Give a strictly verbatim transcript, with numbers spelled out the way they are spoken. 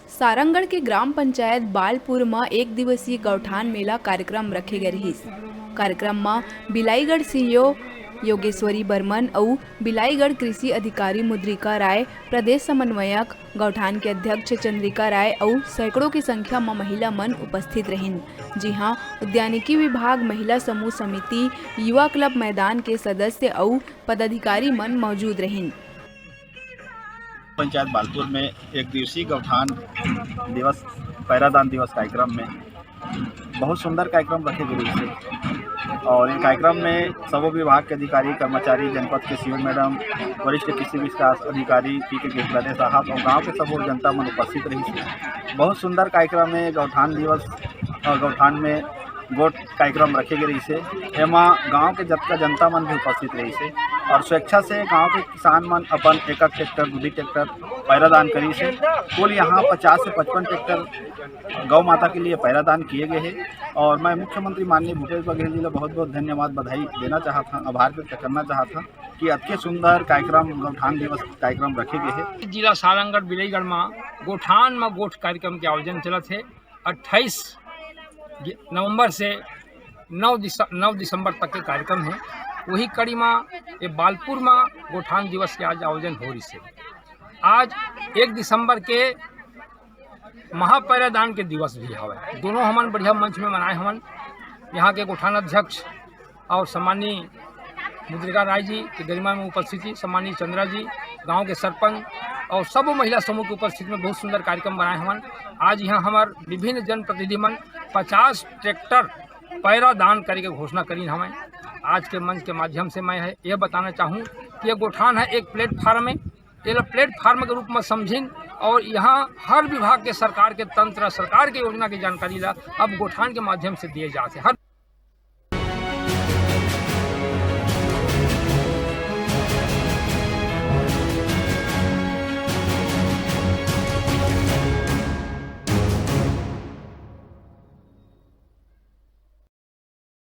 सारंगढ़ के ग्राम पंचायत बालपुर म एक दिवसीय गौठान मेला कार्यक्रम रखे गे रिहिस। कार्यक्रम म बिलाईगढ़ सीईओ योगेश्वरी बर्मन अउ बिलाईगढ़ कृषि अधिकारी मुद्रिका राय, प्रदेश समन्वयक, गौठान के अध्यक्ष चंद्रिका राय अउ सैकड़ों की संख्या म महिला मन उपस्थित रहिन, जिहां उद्यानिकी विभाग, महिला समूह समिति, युवा क्लब मैदान के सदस्य अउ पदाधिकारी मन मौजूद रहिन। पंचायत बालपुर में एक दिवसीय गौठान दिवस, पैरादान दिवस कार्यक्रम में बहुत सुंदर कार्यक्रम रखे गे रिहिस हे और ये कार्यक्रम में सबो विभाग के अधिकारी, कर्मचारी, जनपद के सीईओ मैडम, वरिष्ठ कृषि विकास अधिकारी पी के गिरलाने साहब और गांव के सबो जनता मन उपस्थित रहिस हे। बहुत सुंदर कार्यक्रम हे। गौठान दिवस और गौठान में गोठ कार्यक्रम रखे गे रिहिस हे। एमा गांव के जतका जनता मन भी उपस्थित रहिस हे और स्वेच्छा से गांव के किसान मन अपन एक एक ट्रैक्टर, दू दू ट्रैक्टर पैरादान करिस हे। कुल यहाँ पचास से पचपन ट्रैक्टर गौ माता के लिए पैरादान किए गए हैं और मैं मुख्यमंत्री माननीय भूपेश बघेल जी ला बहुत बहुत धन्यवाद, बधाई देना चाहत हूँ, आभार व्यक्त करना चाहत हूँ कि अतके सुंदर कार्यक्रम, गौठान दिवस कार्यक्रम रखे गए हैं। जिला सारंगढ़ बिलईगढ़ म गोठान म गोठ कार्यक्रम के आयोजन चलत हे। अट्ठाईस नवंबर से नौ दिस-, नौ दिसंबर तक के कार्यक्रम हे। वही कड़ी म ये बालपुर म गोठान दिवस के आज आयोजन हो रहिस हे। आज एक दिसंबर के महापैरादान के दिवस भी हवय। दोनों हमन बढ़िया मंच में मनाए हवन। यहाँ के गोठान अध्यक्ष और सम्माननीय मुद्रिका राय जी के गरिमा में उपस्थिति, सम्माननीय चंद्रा जी, गांव के सरपंच और सबो महिला समूह के उपस्थिति में बहुत सुंदर कार्यक्रम बनाए हवन। आज यहाँ हमर विभिन्न जनप्रतिनिधि मन पचास ट्रैक्टर पैरादान करे के घोषणा करीन हवय। आज के मंच के माध्यम से मैं ह-, यह बताना चाहूँ कि ये गोठान ह एक प्लेटफार्म हे, एला प्लेटफार्म के रूप में समझिन और यहाँ हर विभाग के, सरकार के तंत्र, सरकार के योजना के जानकारी ला अब गोठान के माध्यम से दिए जात हे। हर